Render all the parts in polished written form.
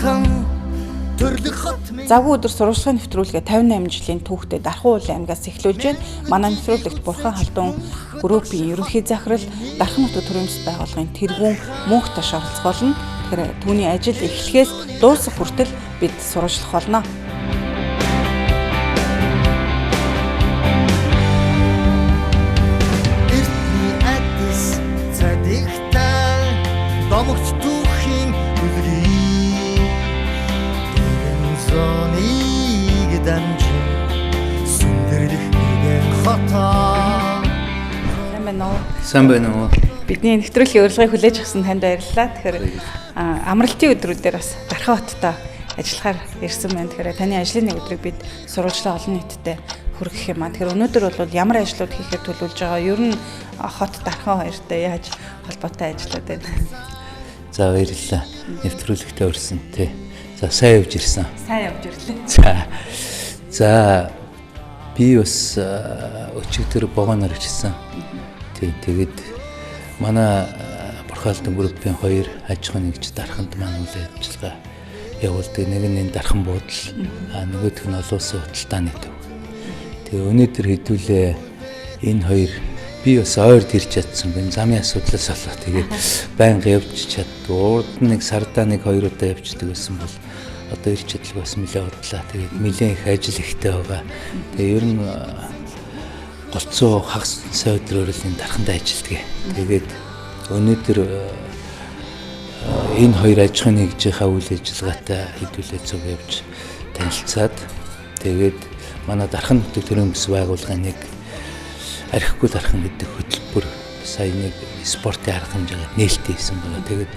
дархан төрлөх хот минь. Завгүй өдөр сурвалжлагын нэвтрүүлгээ 58 жилийн түүхтэй Дархан уулын аймгаас эхлүүлж байна. Манай нэвтрүүлэгт Бурхан Халдун группийн ерөнхий захирал Дархан нутаг төрийн бас байгууллагын тэргүүн Мөнх Таш оролцох болно. Тэгэхээр түүний ажил эхлэхээс дуусах хүртэл бид сурвалжлах болно. Эртний адис цадигтай домогт түүхийн үлгий. Дэрэн зоныг дамжин сүндэрлэх нэгэн хотоо. Сайн байна уу? Сайн байна уу? Бидний нэвтрүүлгийн урилгыг хүлээж авсан танд баярлалаа. Тэгэхээр амралтын өдрүүдээр бас Дархан хоттой ажиллахаар ирсэн байна. Тэгэхээр таны ажлын нэг өдрийг бид сурвалжлаа олон нийтэд хүргэх юм аа. Тэгэхээр өнөөдөр бол ямар ажлууд хийхээр төлөвлөж байгаа? Ер нь хот Дархан хоёртой яаж холбоотой ажиллаад байна? За баярлалаа. Нэвтрүүлэгтээ өрсөн тий. За сайн явж ирсэн. Сайн явж ирлээ. За. За би бас өчигдөр богоноор ирсэн. Тий, тэгээд манай Бурхаалдан группийн хоёр аж ахуйн нэгж Дарханд маань үйл ажиллагаа явуулдаг. Нэг нь энэ Дархан буудал, нөгөөх нь олон улсын худалдааны төв. Тэгээ өнөөдөр хэдүүлээ энэ хоёр би бас ойрд ирж чадсан байна. Замын асуудлаас болоо. Тэгээд байнга явж чаддгүй. Урд нь нэг сардаа нэг хоёр удаа явждаг байсан бол одоо ирж чадлаг бас нэлээд удлаа. Тэгээд нэлээд их ажил ихтэй байгаа. Тэгээд ер нь голцоо хагас сайн өдрөөр л энэ Дарханд ажилладаг. Тэгээд өнөөдөр энэ хоёр аж ахуйн нэгжийнхаа үйл ажиллагаатай хэдүүлээ цуг явж танилцаад тэгээд манай Дархан нутаг төрийн бүс байгууллагын нэг архигүй Дархан гэдэг хөтөлбөр сая нэг спортын арга хэмжээгээр нээлттэй хийсэн байна. Тэгээд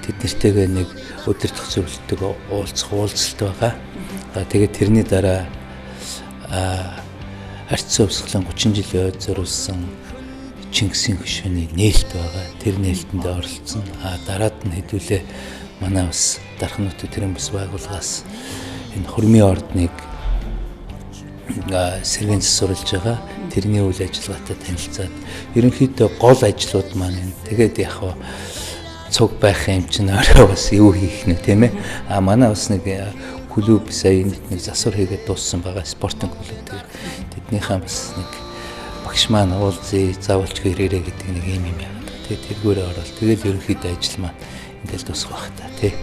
тэд нартэйгээ нэг өдөртөх зөвлөлтөг уулзах уулзалт байгаа. Тэгээд тэрний дараа Арчсан хувьсгалын 30 жилийн ойд зориулсан Чингисийн хөшөөний нээлт байгаа. Тэр нээлтэндээ оролцсон. Дараад нь хэдүүлээ манай бас Дархан нутаг төрийн бүс байгууллагаас энэ хөрмийн ордныг сэргээн засварлаж байгаа. Тэрний үйл ажиллагаатай танилцаад ерөнхийдөө гол ажлууд маань энэ. Тэгээд яг хаа цуг байх юм чинь орой бас юу хийх нэ тийм ээ. Манай бас нэг клуб сая энд нэг засвар хийгээд дууссан байгаа спортын клуб. Тэгээд тэднийхээ бас нэг багш маань уулзъя, заавалч ирээрэй гэдэг нэг юм юм яагаад. Тэгээд тэргүүрээ ороод тэгэл ерөнхийдөө ажил маань ингээл дуусах байх та тий.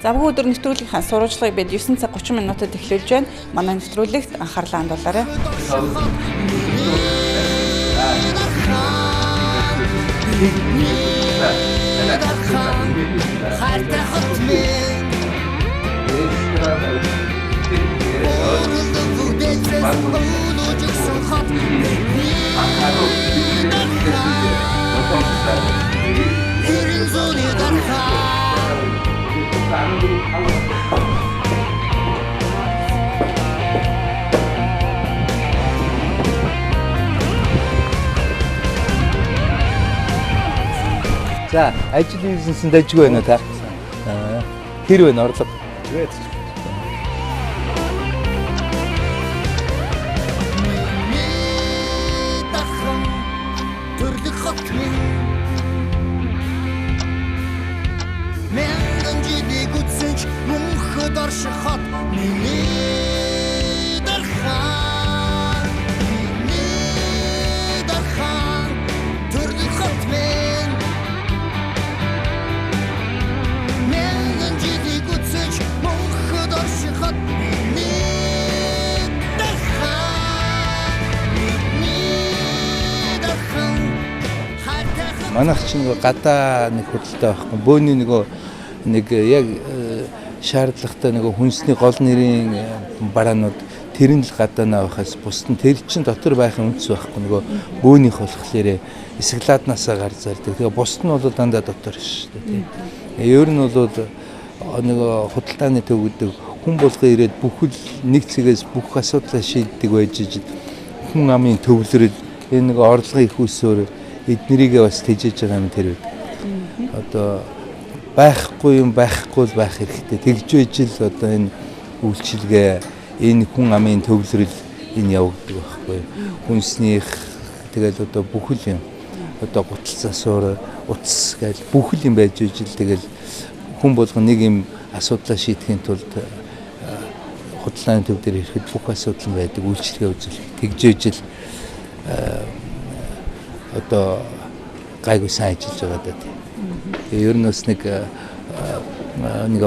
Завгүй өдөр нэвтрүүлгийнхаа сурвалжлагыг бид 9 цаг 30 минутад эхлүүлж байна. Манай нэвтрүүлэгт анхаарлаа хандуулаарай. Хайртай хот минь. Өлөжсөн хот Эрен зуны дархан. За ажил бизнесэнд ажгүй байна уу та? Хэр байна орлого? Миний дархан төрлөх хот минь. Мянган жилийг үтсэн ч мөнхөд орших хот миний дархан. Миний дархан төрлөх хот минь. Мянган жилийг үтсэн ч мөнхөд орших хот миний дархан. Миний дархан хайртай хот. Манайх чинь нөгөө гадаа нэг худалдаа байхгүй. Бөөний нөгөө нэг яг шаардлагатай нөгөө хүнсний гол нэрийн бараанууд тэр нь л гадаа байхаас бусд нь тэр чинь дотор байх үндэс байхгүй. Нөгөө бөөнийх болохоор эсэгладнаасаа гарч зардаг. Тэгээ бусд нь бол дандаа дотор шүү дээ. Ер нь бол нөгөө худалдааны төв гэдэг хүн болго ирээд бүхэл нэг цэгээс бүх асуудлаа шийддэг байж ижил хүн амын төвлөрөл энэ нөгөө орлогын их усөөр эднэрийгээ бас тэжээж байгаа юм тэр үед. Одоо байхгүй юм байхгүй л байх хэрэгтэй. Тэгж байж л одоо энэ үйлчилгээ, энэ хүн амын төвлөрөл энэ явагддаг байхгүй. Хүнснийх тэгэл одоо бүхэл юм. Одоо гутал засвар, утас гээл бүхэл юм байж ижил тэгэл хүн болгон нэг юм асуудлаа шийдэхин тулд худалдааны төв дээр ирэхэд бүх асуудал нь байдаг, үйлчилгээ үзүүлэх тэгжээж л одоо гайгүй сайн ажиллаж байгаа даа. Тэгээ ер нь бас нэг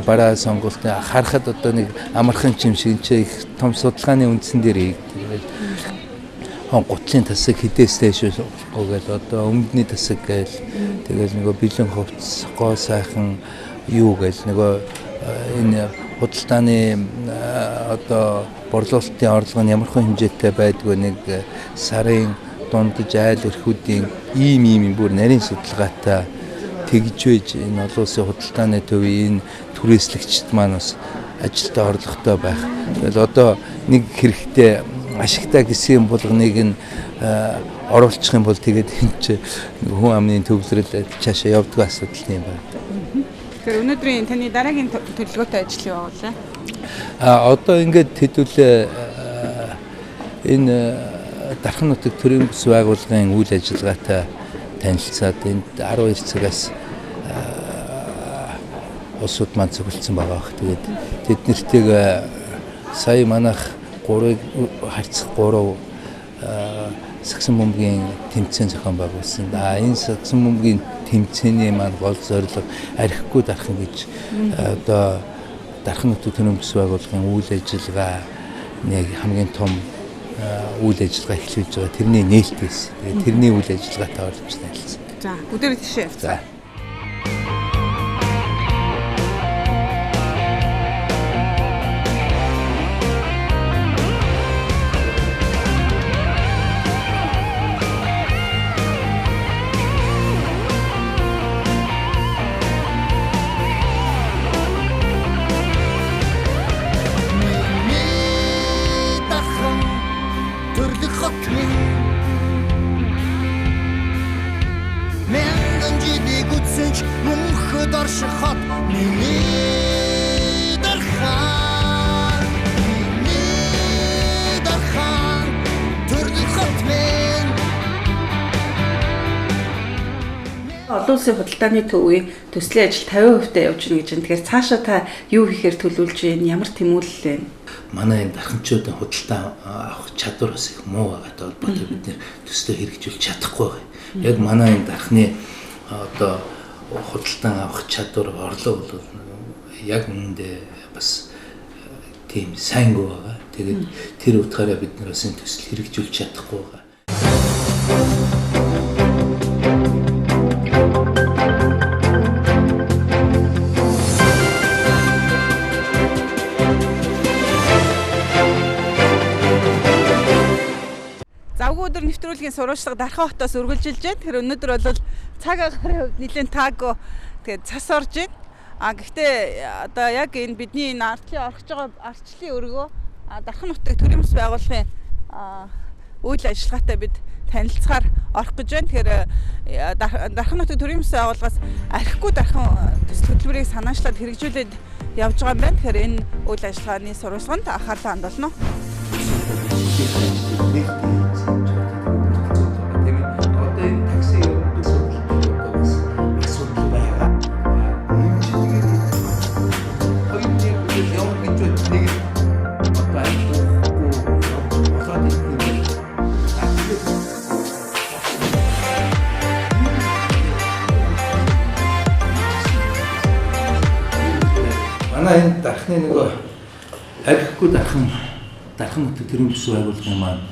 бараа сонголт харахад одоо нэг амархан юм шиг энэ их том судалгааны үндсэн дээр хийгдэг. Гутлын тасаг хідээс дээш болохгүй гээл одоо өмдний тасаг гээл тэгэл нөгөө бэлэн хувцс гоо сайхан юу гээл нөгөө энэ худалдааны одоо борлуулалтын орлого нь ямар хон хэмжээтэй байдгүй нэг сарын дундаж айл эрхүүдийн ийм бүр нарийн судалгаатай тэгж байж энэ олон улсын худалдааны төвийн энэ түрээслэгчд маань бас ажилтаа орлоготой байх. Тэгэл одоо нэг хэрэгтэй ашигтай гэсэн юм болгоныг нь оруулчих юм бол тэгээд энэ чи хүн амны төвлөрөл цаашаа явдаг асуудал юм байна. Тэгэхээр өнөөдрийн таны дараагийн төлөвлөгөөтэй ажил юу вэ? Одоо ингээд хэдүүлээ энэ Дархан нутаг төрийн бүс байгууллагын үйл ажиллагаатай танилцаад энд 12 цагаас улсууд маань цуглдсан байгаа бах. Тэгээд тэд нэртэйг сая манайх 3-ыг харьцах 3 сагсан бөмбөгийн тэмцээн зохион байгуулсан. Энэ сагсан бөмбөгийн тэмцээний маань гол зорилго архигүй дархан гэж одоо Дархан нутаг төрийн бүс байгууллагын үйл ажиллагаа нэг хамгийн том үйл ажиллагаа эхлүүлж байгаа. Тэрний нээлт байсан. Тэгээд тэрний үйл ажиллагаатай орж танилцсан. За, бүгдээрээ тийшээ явцгаа. За. Олон улсын худалдааны төвийн төслийн ажил 50% та явж гин гэж байна. Тэгэхээр цаашаа та юу хийхээр төлөвлөж байна? Ямар тэмүүлэл вэ? Манай энэ дарханчуудын худалдаа авах чадвар бас их муу байгаатай холбоотой бид нэр төслөө хэрэгжүүлж чадахгүй байгаа. Яг манай энэ дархны одоо худалдан авах чадвар орлого бол яг үүндээ бас тийм сайнгүй байгаа. Тэгээд тэр утгаараа бид нар бас энэ төсөл хэрэгжүүлж чадахгүй байгаа. Завгүй өдөр нэвтрүүлгийн сурвалжлага Дархан хотоос үргэлжилж байна. Тэгэхээр өнөөдөр бол цаг агаарын хувьд нэлээд таагүй тэгээд цас орж байна. Гэхдээ одоо яг энэ бидний энэ арчлын орхиж байгаа арчлын өргөө Дархан нутаг төрийн бүс байгууллагын үйл ажиллагаатай бид танилцахаар орох гэж байна. Тэгэхээр Дархан нутаг төрийн бүс байгууллагаас архигүй дархан төсөл хөтөлбөрийг санаачлаад хэрэгжүүлээд явж байгаа юм байна. Тэгэхээр энэ үйл ажиллагааны сурвалжлаганд анхаарлаа хандуулна. Манай энэ дархны нөгөө архигүй дархан нутаг төрийн бүс байгууллагын маань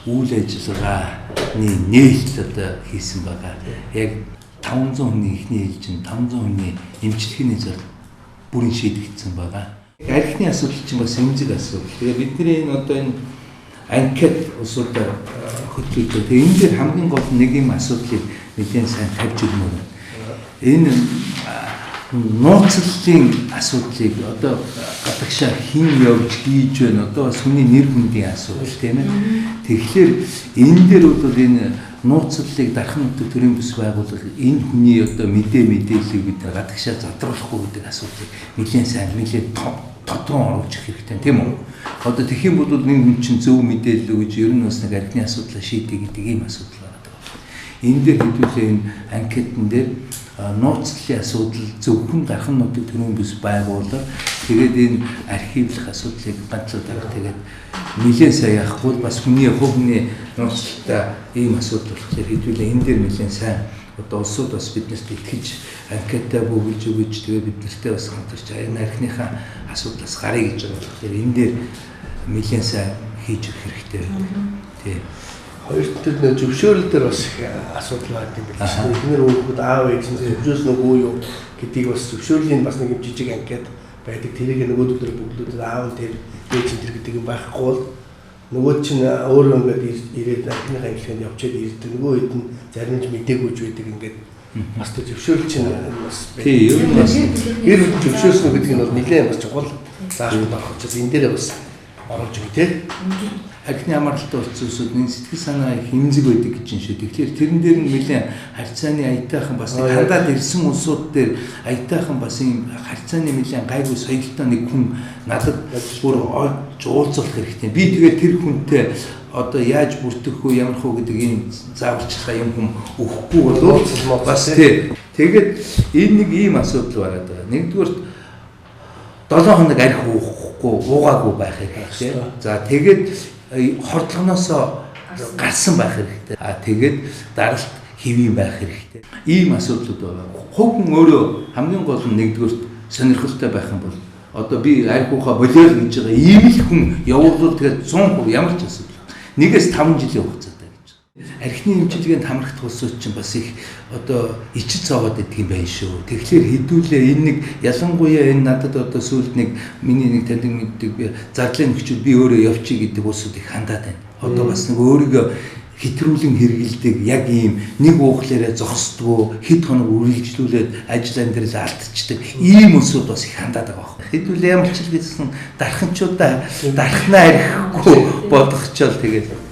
үйл ажиллагааны нээлт одоо хийсэн байгаа. Яг 500 хүний эхний ээлжин 500 хүний эмчилгээний зол бүрэн шийдэгдсэн байгаа. Архины асуудал чинь бас эмзэг асуудал. Тэгээ бидний энэ одоо энэ анкет улсуудаар хөтлөж байгаа. Тэгээ энэ дээр хамгийн гол нэг юм асуудлыг нэгэн сайн тавьж өгмөр. Энэ нууцлалын асуудлыг одоо гадагшаа хэн явж хийж байна одоо бас хүний нэр хүндийн асуудал тийм ээ. Тэгэхээр энэ дээр бол энэ нууцлалыг Дархан нутаг төрийн бүс байгууллага энэ хүний одоо мэдээллийг бид гадагшаа задруулахгүй гэдэг асуудлыг нэлээд сайн нэлээд тодорхой оруулж ирэх хэрэгтэй тийм үү. Одоо тэгэх юм бол нэг хүн чинь зөв мэдээлэл өгж ер нь бас нэг архины асуудлаа шийдэ гэдэг ийм асуудал байгаа. Энэ дээр хэдүүлээ энэ анкетн дээр нууцлалын асуудал зөвхөн дархан нутаг төрийн бүс байгууллага тэгээд энэ архивлах асуудлыг ганцаар дарах тэгээд нэлээд сайн яахгүй бас хүний хувь хүний нууцлалтай ийм асуудал болохоор хэдүүлээ энэ дээр нэлээд сайн одоо улсууд бас биднэрт итгэж анкетаа бөглөж өгөж тэгээд бид нартай бас хамтарч энэ архиныхаа асуудлаас гарыг гэж байгаа болохоор энэ дээр нэлээд сайн хийж өгөх хэрэгтэй байдаг. Тийм. Хоёр төр нэ зөвшөөрөл дээр бас их асуудал байдаг юм байна. Эхнэр хүүхэд аав ээж нь зөвшөөрсөн үгүй юу гэдгийг бас зөвшөөрлийн бас нэг юм жижиг анкет байдаг. Тэрийг нөгөө өдөр бөглөөд аав нь тэр ээж нь тэр гэдэг юм байхгүй бол нөгөө чинь өөрөө ингээд ирээд архиныхаа имчилгээнд явчаад ирдэг. Нөгөө хэд нь зарим нь мдэггүй ч байдаг ингээд бас тэр зөвшөөрөл чинь бас тийм ер нь бас гэр бүл зөвшөөрсөн гэдэг нь бол нэлээд бас чухал заашгүй орох учраас энэ дээрээ бас оруулж өгье те. Архины хамааралтай болсон улсууд нэг сэтгэл санаа их хэмзэг байдаг гэж юм шиг. Тэгэхээр тэрэн дээр нь нэлээд харьцааны аятайхан бас нэг хандаад ирсэн улсууд дээр аятайхан бас ийм харьцааны нэлээд гайгүй соёлтой нэг хүн надад бүр олж уулзах хэрэгтэй. Би тэгээд тэр хүнтэй одоо яаж бүртгэх үү, ямар хөө гэдэг ийм зааварчилгаа юм хүм өгөхгүй бол бас тий. Тэгээд энэ нэг ийм асуудал байгаа даа. Нэгдүгээр 7 хоног арх уухгүй, уугаагүй байх хэрэгтэй. За тэгээд хордлогоноосоо гарсан байх хэрэгтэй. А тэгээд даралт хэвийн байх хэрэгтэй. Ийм асуудлууд байгаа. Хувь хүн өөрөө хамгийн гол нь нэгдүгürt сонирхолтой байх юм бол одоо би арх уухаа болиол гэж байгаа ийм л хүн явуулвал тэгээд 100% ямар ч асуудал. 1-5 жилийн хугацаатай гэж. Архины эмчилгээнд хамрагдах улсууд чинь бас их одоо ичид цоогоод идэх юм байна шүү. Тэгэхээр хэдүүлээ энэ нэг ялангуяа энэ надад одоо сүүлд нэг миний нэг таньдаг мэддэг би зардлын нөхцөл би өөрөө явчих гэдэг улсууд их хандаад байна. Одоо бас нэг өөрийгөө хэтрүүлэн хэрэгэлдэг яг ийм нэг уухлаараа зогсдгоо хэд хоног үргэлжлүүлээд ажил амьдрал алдчихдаг ийм улсууд бас их хандаад байгаа байхгүй. Хэдүүлээ ямар ч л гэсэн дарханчуудаа дархнаа арихгүй болгочоол тэгээд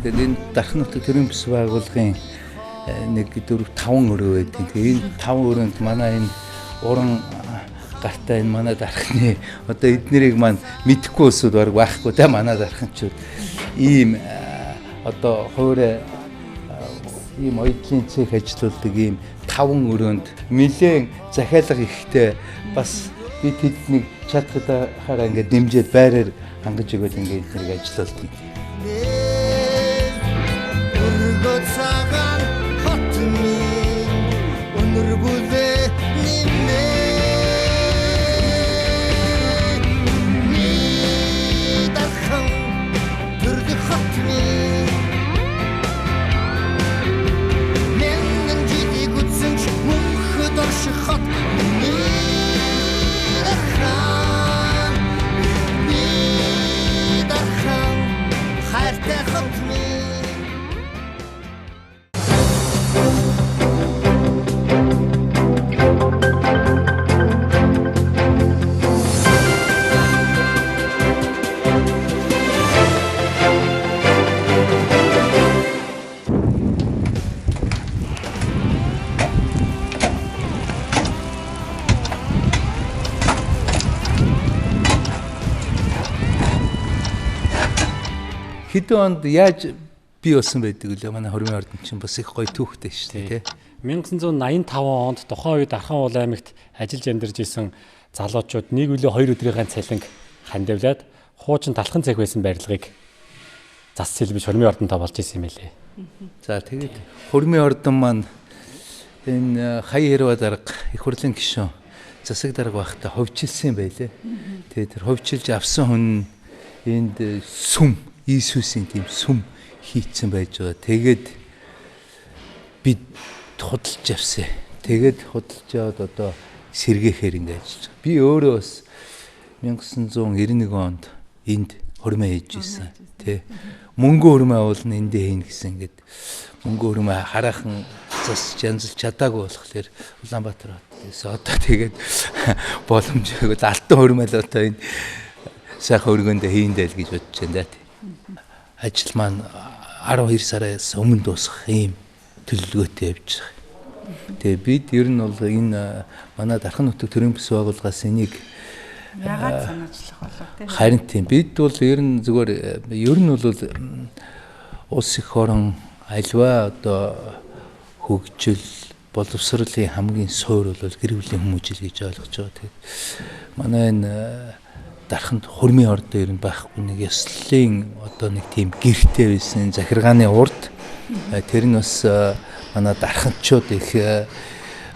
Тэгээд энэ Дархан нутаг төрийн бүс байгууллагын 1 4 5 өрөө байдаг. Тэгээд энэ 5 өрөөнд манай энэ уран гартай энэ манай дархны одоо эднэрийг маань мэдэхгүй улсууд баг байхгүй те манай дарханчууд ийм одоо хуурай ийм оюутлын цех ажиллаулдаг ийм 5 өрөөнд нэлээд захиалга ихтэй бас би тэднийг чадхаараа ингээд дэмжиж байраар хангаж өгöd ингээд эднэрийг ажиллаулдаг. Цагаан хот минь өнөр бүлээ нэмнэ дархан төрлөх хот минь мянган жилийг үтсэн ч мөнхөд орших хот миний дархан миний дархан хайртай хот минь. Хэдэн онд яаж бий болсон байдаг вэ? Манай Хормын ордон чинь бас их гоё түүхтэй шүү дээ, тий. 1985 онд тухайн үед Дархан уул аймагт ажиллаж амьдарч исэн залуучууд нэг үлээ хоёр өдрийн цалинг хандивлаад хуучин талхан цех байсан барилгыг зас сэлбэж Хормын ордонтой болж исэн юм байлээ. За тэгээд Хормын ордон маань энэ Хаян Хэрва дарга их хурлын гишүүн засаг дарга байхдаа ховчилсан юм байлээ. Тэгээд тэр ховчилж авсан хүн энд сүм Иесусийн тийм сүм хийцэн байж байгаа. Тэгээд бид худалж авсан. Тэгээд худалж аваад одоо сэргээхээр ингэ ажиллаж байгаа. Би өөрөө бас 1991 онд энд хормоо хийж исэн тий. Мөнгө хормоо уулна эндээ хийнэ гэсэн ингээд мөнгө хормоо хараахан засч янзлж чадаагүй болохоор Улаанбаатар хот. Одоо тэгээд боломжгүй алтан хормоо л одоо энэ сайхан өргөндөө хийндэ л гэж бодож байна да. Ажил маань 12 сараас өмнө дуусах ийм төлөвлөгөөтэй явж байгаа. Тэгээ бид ер нь бол энэ манай Дархан нутаг төрийн бүс байгууллагаас энийг яагаад санаачлах болов те? Харин тийм бид бол ер нь зүгээр ер нь бол улс их орон альва одоо хөгжил боловсролын хамгийн суур бол гэр бүлийн хүмүүжил гэж ойлгож байгаа. Тэгээд манай энэ Дарханд хурмын ордоо ер нь байхгүй нэг ёслолын одоо нэг тийм гэртэй байсан захиргааны урд тэр нь бас манай дарханчууд их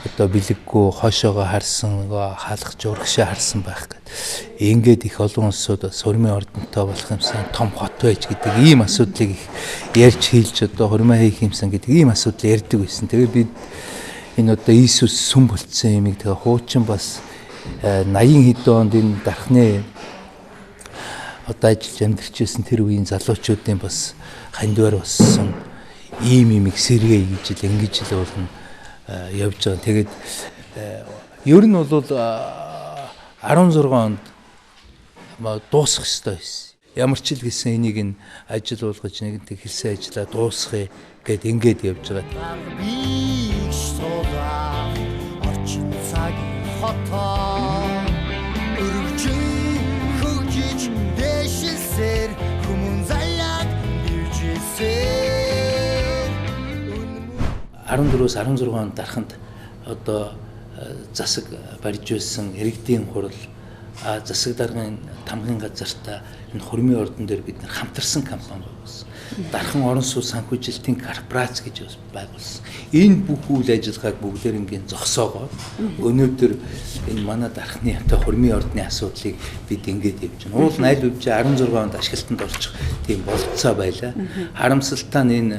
одоо бэлэггүй хойшоогоо харсан нөгөө хаалгач урагшаа харсан байх гэд. Ингээд их олон улсууд бас хурмын ордонтой болох юмсан том хот байж гэдэг ийм асуудлыг их ярьж хийлж одоо хурмаа хийх юмсан гэдэг ийм асуудал ярьдаг байсан. Тэгээ бид энэ одоо Иесус сүм болцсон юмыг тэгээ хуучин бас 80 хэдэн онд энэ Дархны одоо ажиллаж амьдарч байсан тэр үеийн залуучуудын бас хандвар болсон ийм имийг сэргээе гэж л ингэж л болно явж байгаа. Тэгээд ер нь бол 16 онд дуусах ёстой байсан. Ямар ч л гэсэн энийг нь ажил болгож нэгэнт хэлсэн ажлаа дуусгая гэд ингээд явж байгаа. Орчин цагийн хотоо өргөжин хөгжиж дэшилсээр хүмүүн заяаг биржисээр 14-өөс 16 онд Дарханд одоо засаг барьж байсан иргэдийн хурал засаг даргын тамгын газартаа энэ хурмын ордон дээр бид нар хамтарсан компани байгуулсан. Дархан орон сууц санхүүжилтийн корпорац гэж бас байгуулсан. Энэ бүх үйл ажиллагааг бүгдээрингийн зогсоогоод өнөөдөр энэ манай Дархны одоо хурмын ордны асуудлыг бид ингэж явж байна. Уул нь аль хэдийн 16 онд ашиглалтанд орчих тийм болцоо байлаа. Харамсалтай нь энэ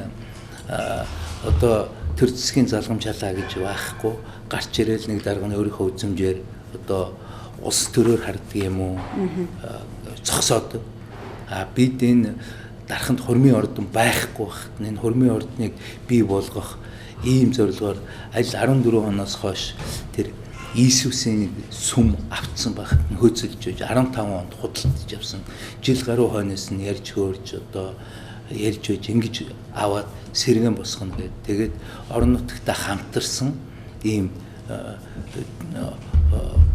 одоо төр засгийн залгамжлаа гэж байхгүй гарч ирээл нэг дарга нь өөрийнхөө үзмжээр одоо улс төрөөр харддаг юм уу зогсоод а бид энэ Дарханд хурмын ордон байхгүй байхад энэ хурмын ордныг бий болгох ийм зорилгоор аль 14 оноос хойш тэр Иесусийн сүм автсан байхад нөхөцөлж байж 15 онд худалдаж авсан жил гаруй хойноос нь ярьж хөөрж одоо ярьж байж ингэж аваад сэргэн босгоно гэд. Тэгээд орон нутагтай хамтарсан ийм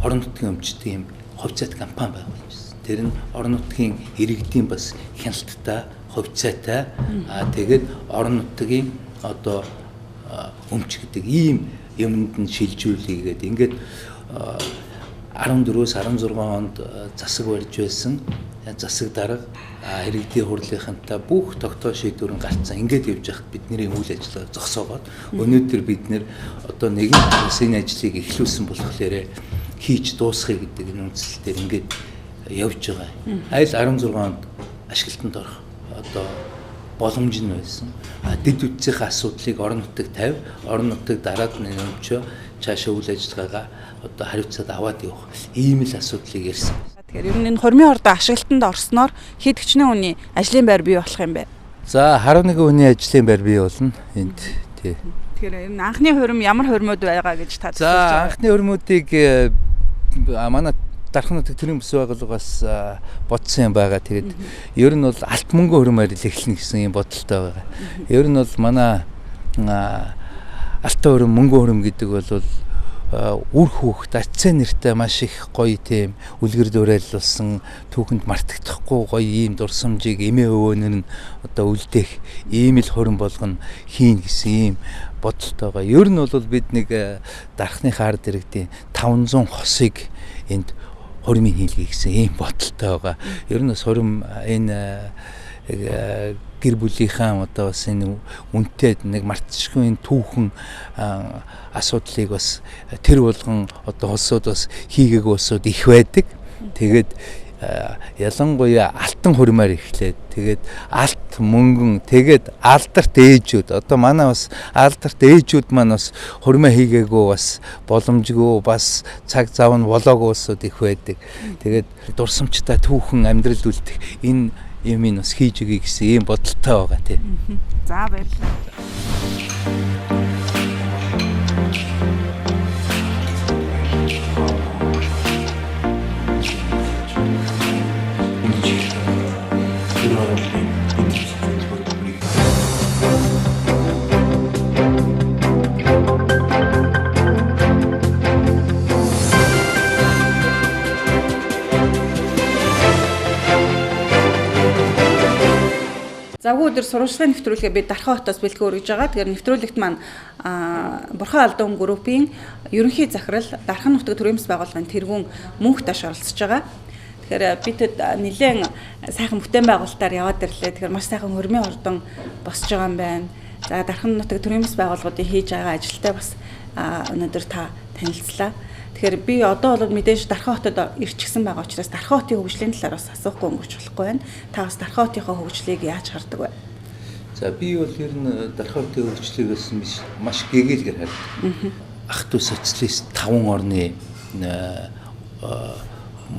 орон нутгийн өмчтэй ийм хувьцаат компани байгуулсан. Тэр нь орон нутгийн иргэдийн бас хяналттай, хувьцаатай тэгээд орон нутгийн одоо өмч гэдэг ийм юмд нь шилжүүлэе гэдэг. Ингээд 14-өөс 16 онд засаг барьж байсан засаг дарга иргэдийн хурлынхантай бүх тогтоо шийдвэр нь гарцсан. Ингээд явж байхад бидний үйл ажиллагаа зогсоогоод өнөөдөр бид нэр одоо нэгэн бас энэ ажлыг эхлүүлсэн болохоор хийж дуусгая гэдэг энэ үндсэл дээр ингээд явж байгаа. Аль 16 онд ашиглалтанд орох одоо боломж нь байсан. Дэд үтсийн асуудлыг орон нутаг тавь, орон нутаг дараад нь өмчөө цаашаа үйл ажиллагаагаа одоо хариуцаад аваад явах ийм л асуудлыг ярьсан. Тэгэхээр ер нь энэ хурмын ордоо ашиглалтанд орсноор хэд хэвчнээ хүний ажлын байр бий болох юм бэ? За 11 хүний ажлын байр бий болно энд тий. Тэгэхээр ер нь анхны хурим ямар хурмууд байгаа гэж та төсөөлж байгаа? За анхны хурмуудыг манай Дархан нутаг төрийн бүс байгууллагаас бодсон юм байгаа. Тэгээд ер нь бол алт мөнгө хурмаар л эхэлнэ гэсэн юм бодолтой байгаа. Ер нь бол манай алтан хурим, мөнгө хурим гэдэг бол үр хүүхэд ацсан нэртэй маш их гоё тийм үлгэр дуурайл болсон түүхэнд мартагдахгүй гоё ийм дурсамжийг эмээ өвөөнөр нь одоо үлдээх ийм л хурим болгоно хийн гэсэн ийм бодолтой байгаа. Ер нь бол бид нэг Дархныхаа ард иргэдийн 500 хосыг энд хурмын хийлгэе гэсэн ийм бодолтой байгаа. Ер нь бас хурим энэ гэр бүлийнхаа одоо бас энэ үнэтэй нэг мартшгүй энэ түүхэн асуудлыг бас тэр болгон одоо улсууд бас хийгээгүй улсууд их байдаг. Тэгээд ялангуяа алтан хурмаар эхлээд тэгээд алт урт мөнгөн тэгээд алдарт ээжүүд одоо манай бас алдарт ээжүүд маань бас хурмаа хийгээгүй бас боломжгүй бас цаг зав нь болоогүй улсууд их байдаг. Тэгээд дурсамжтай түүхэн амьдрал үлдэх энэ юмыг бас хийж өгье гэсэн ийм бодолтой байгаа тий. За баярлалаа. Завгүй өдөр сурвалжлагын нэвтрүүлгээ бид Дархан хотоос бэлтгэн өргөж байгаа. Тэгэхээр нэвтрүүлэгт маань Бурхан Алдаун группийн ерөнхий захирал Дархан нутаг төрийн бас байгууллагын тэргүүн Мөнх Даш оролцож байгаа. Тэгэхээр бидэд нэлээд сайхан бүтээн байгуулалтаар яваад ирлээ. Тэгэхээр маш сайхан хөрмийн хордон босч байгаа юм байна. За Дархан нутаг төрийн бас байгууллагуудын хийж байгаа ажилтай бас өнөөдөр та танилцлаа. Тэгэхээр би одоо бол мэдээж Дархан хотод ирчихсэн байгаа учраас Дархан хотын хөгжлийн талаар бас асуухгүй өнгөрч болохгүй байна. Та бас Дархан хотынхоо хөгжлийг яаж хардаг вэ? За би бол ер нь Дархан хотын хөгжлийг бас маш гэгээлгээр хардаг. Ах トゥ социалист 5 орны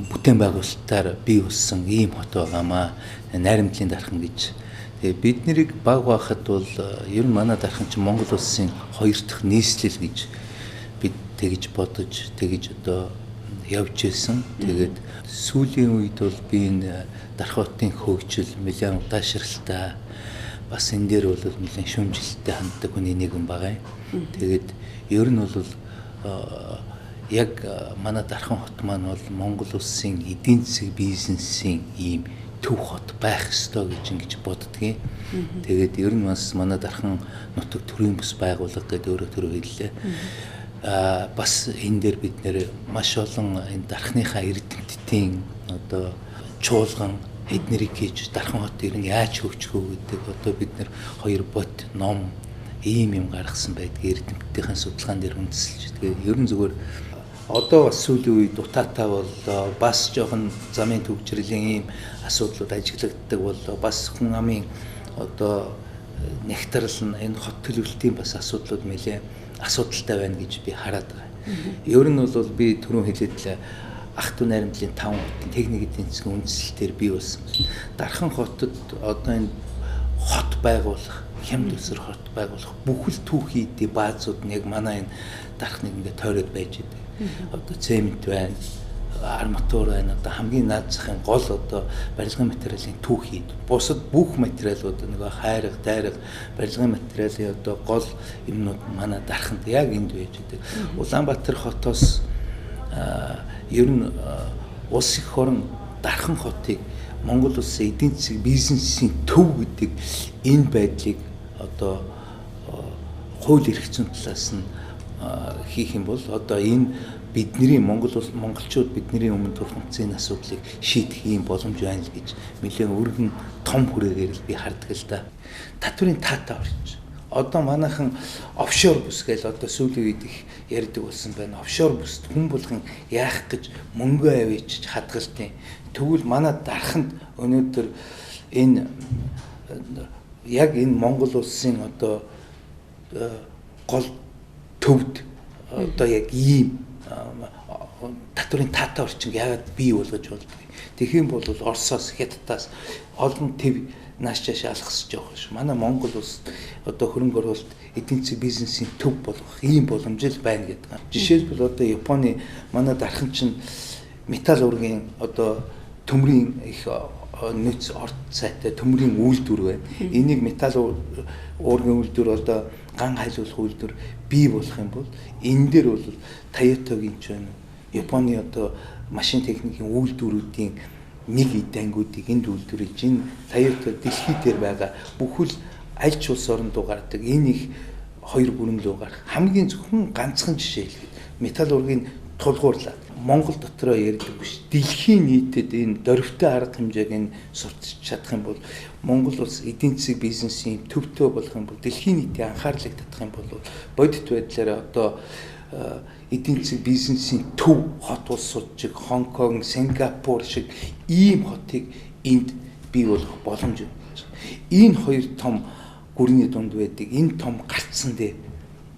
бүтээн байгуулалтаар бий болсон ийм хот байгаамаа. Найрамдлын Дархан гэж. Тэгээ бид нарыг баг байхад бол ер нь манай Дархан чинь Монгол улсын хоёр дахь нийслэл гэж бид тэгж бодож тэгж одоо явж исэн. Тэгээд сүүлийн үед бол би энэ Дархан хотын хөгжил нэлээд удаашралтай бас энэ дээр бол нэлээд шүүмжлэлтэй ханддаг хүний нэгэн байгаа юм. Тэгээд ер нь бол яг манай Дархан хот маань бол Монгол улсын эдийн засаг бизнесийн ийм төв хот байх ёстой гэж ингэж боддгийн. Тэгээд ер нь бас манай Дархан нутаг төрийн бус байгууллага гэдэг өөрөө түрүү хэллээ. Бас энэ дээр бид нэр маш олон энэ дархныхаа эрдэмтдийн одоо чуулган эднэрийг хийж Дархан хот ер нь яаж хөгжих вэ гэдэг одоо бид нэр хоёр бот ном ийм юм гаргасан байдаг эрдэмтдийн судалгаан дээр үндэслэж. Тэгээд ер нь зүгээр одоо бас сүүлийн үед утаатай боллоо, бас жоохон замын төвчрлийн ийм асуудлууд ажиглагддаг боллоо, бас хүн амын одоо нягтрал нь энэ хот төлөвлөлтийн бас асуудлууд нэлээ асуудалтай байна гэж би хараад байгаа. Ер нь бол би түрүүн хэлээд ах トゥ найрамдлын 5 хотын техник эдийн засгийн үндэслэлтээр бий болсон. Дархан хотод одоо энэ хот байгуулах, хямд өсөр хот байгуулах бүхэл түүхий эдийн баазууд нь яг манай энэ Дархныг ингээд тойроод байж байдаг. Одоо цемент байна, арматур байна. Одоо хамгийн наад захын гол одоо барилгын материалын түүхий. Бусад бүх материалууд нөгөө хайрга, дайрга, барилгын материалын одоо гол юмнууд манай Дарханд яг энд байж байдаг. Улаанбаатар хотоос ер нь улс их орон Дархан хотыг Монгол улсын эдийн засаг бизнесийн төв гэдэг энэ байдлыг одоо хууль эрх зүйн талаас нь хийх юм бол одоо энэ бидний Монгол монголчууд бидний өмнө тулгамдсан энэ асуудлыг шийдэх ийм боломж байна л гэж нэлээд өргөн том хүрээгээр л би хардаг л да. Татврын таатай орч. Одоо манайхан офшор бүс гэж одоо сүүлийн үед их ярьдаг болсон байна. Офшор бүст хүн болгон яах гэж мөнгөө авчиж хадгалтын. Тэгвэл манай Дарханд өнөөдөр энэ яг энэ Монгол улсын одоо гол төвд одоо яг ийм татврын таатай орчин яагаад бий болгож болдгийг. Тэгэх юм бол Оросоос, Хятадаас олон төв нааш цааш алхасж явах ш. Манай Монгол улс одоо хөрөнгө оруулалт эдийн засгийн бизнесийн төв болгох ийм боломж л байна гэдэг. Жишээлбэл одоо Японы манай Дархан чинь металл ургийн одоо төмрийн их нөөц орт сайтай төмрийн үйлдвэр байна. Энийг металл уургийн үйлдвэр одоо ган хайлуулах үйлдвэр бий болох юм бол энэ дээр бол Toyota-гийн ч байна. Японы одоо машин техникийн үйлдвэрүүдийн нэг эд ангиудыг энд үйлдвэрлэж энэ Toyota дэлхий дээр байгаа бүхэл аль ч улс орон руу гардаг энэ их хоёр бүрэн рүү гарах хамгийн зөвхөн ганцхан жишээ хэлэхэд металл ургийн тулгуурлаад Монгол дотроо ярьдаг биш дэлхийн нийтэд энэ дөрвтэй арга хэмжээг энэ сурталчилж чадах юм бол Монгол улс эдийн засаг бизнесийн төвтөө болох юм бол дэлхийн нийтийн анхаарлыг татах юм бол бодит байдлаараа одоо эдийн засаг бизнесийн төв хот улсууд шиг Хонконг, Сингапур шиг ийм хотыг энд бий болгох боломж. байж байгаа. Энэ хоёр том гүрний дунд байдаг энэ том гарцсан дээр